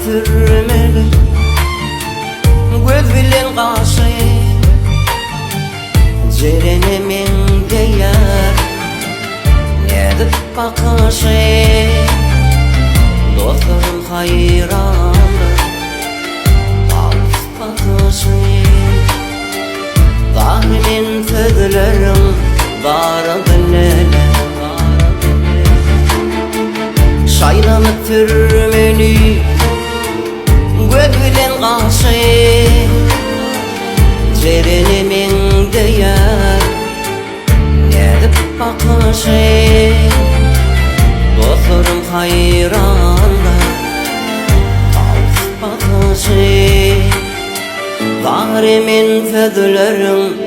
sürmeli Göz bilen gaşy Jerene meňzeýär Näzik bakyşy Dostlarym haýrandyr Tawus bakyşy Zahry men sözleriň Barady neneň Şaýlanyp sürmeli Göz bilen gaşy Jerene meňzeýär Näzik bakyşy Dostlarym haýrandyr Tawus bakyşy Zahry men sözleriň.